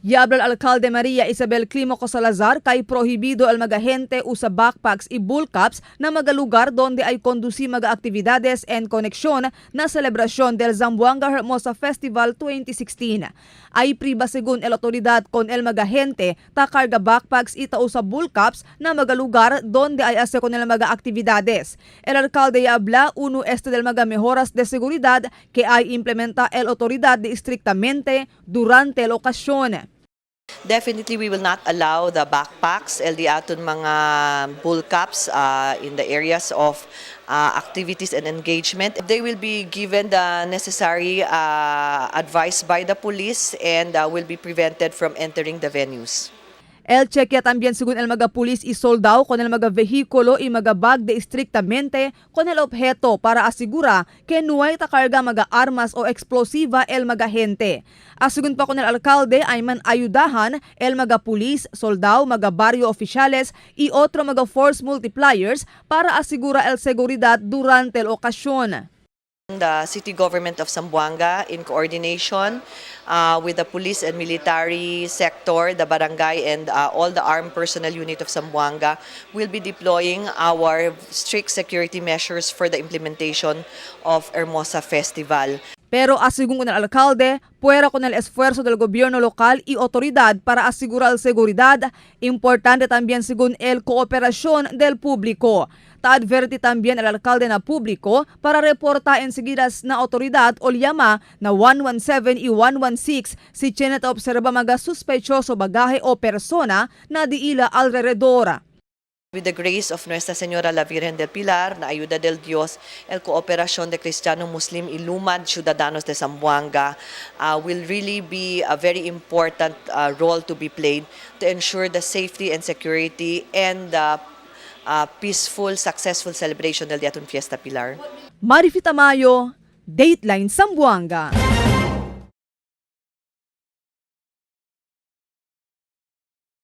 Ya habla el alcalde María Isabel Clímaco Salazar kay prohibido el mga gente usa backpacks y bull caps na mga lugar donde ay conduci mga actividades en conexión na celebración del Zamboanga Hermosa Festival 2016. Ay priba según el autoridad con el mga gente ta carga backpacks y ta usa bull caps na mga lugar donde ay hace con el mga actividades. El alcalde ya habla uno este del mga mejoras de seguridad que ay implementa el autoridad de estrictamente durante la ocasión. Definitely, we will not allow the backpacks, el di aton mga bull caps in the areas of activities and engagement. They will be given the necessary advice by the police and will be prevented from entering the venues. El chequea también según el mga pulis y soldado con el mga vehículo y mga bag de estrictamente con el objeto para asegura que no hay takarga mga armas o explosiva el mga gente. Asegun pa con el alcalde ay man ayudahan el mga pulis, soldado, mga barrio oficiales y otro mga force multipliers para asegura el seguridad durante la ocasión. The city government of Zamboanga, in coordination with the police and military sector, the barangay, and all the armed personnel unit of Zamboanga, will be deploying our strict security measures for the implementation of Hermosa Festival. Pero asegun con el alcalde, fuera con el esfuerzo del gobierno local y autoridad para asegurar seguridad, importante también según el cooperación del público. Ta adverti también el alcalde na público para reporta enseguida na autoridad o llama na 117 y 116 si tiene ta observa mga sospechoso bagahe o persona na diila alrededor. With the grace of Nuestra Señora la Virgen del Pilar, na ayuda del Dios, el cooperación de Cristiano Muslim y Lumad Ciudadanos de Zamboanga will really be a very important role to be played to ensure the safety and security and the peaceful, successful celebration del Diatun Fiesta Pilar. Marifi Tamayo, Dateline Zamboanga.